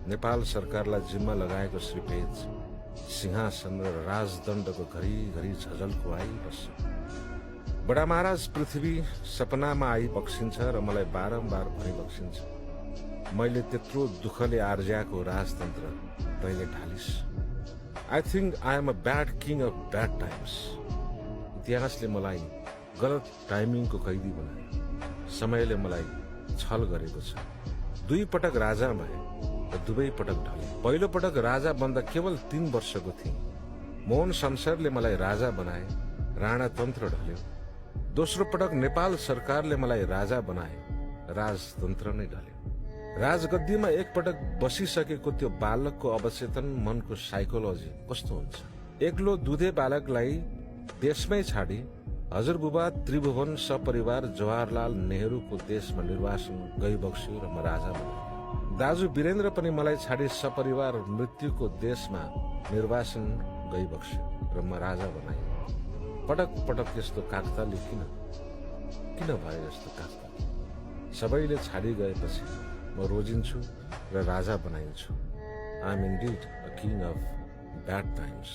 नेपाल सरकारलाई जिम्मा लगाएको श्री पेज सिंहासन र राजदण्डको घरिघरि झझल्को आइबस्छ। बडा महाराज पृथ्वी सपनामा आइबक्सिन्छ र मलाई बारम्बार भनिबक्सिन्छ, मैले त्यत्रो दुःखले आर्ज्याएको राजतन्त्र तैँले ढालिस। I think I am a bad king of bad times. इतिहासले मलाई गलत टाइमिङको कैदी बनायो। समयले मलाई छल गरेको छ। 2 पटक राजा भए र 2 पटक ढले। पहिलो पटक राजा बन्दा केवल 3 वर्षको थिएँ। मोहन शमशेरले मलाई राजा बनाए, राणा तन्त्र ढल्यो। दोस्रो पटक नेपाल सरकारले मलाई राजा बनाए, राजतन्त्र नै ढल्यो। राजगद्दीमा एक पटक बसिसकेको त्यो बालकको अवचेतन मनको साइकोलोजी कस्तो हुन्छ? एक्लो दुधे बालकलाई देशमै छाडी हजुरबुबा त्रिभुवन सपरिवार जवाहरलाल नेहरूको देशमा निर्वासन गइबक्स्यो र म राजा बने। दाजु वीरेन्द्र पनि मलाई छाडी सपरिवार मृत्युको देशमा निर्वासन गइबक्स्यो र म राजा बनाए। पटक पटक यस्तो काकताली किन भयो यस्तो काकताली? सबैले छाडी गएपछि म रोजिन्छु र राजा बनाइन्छु। I am indeed a king of bad times.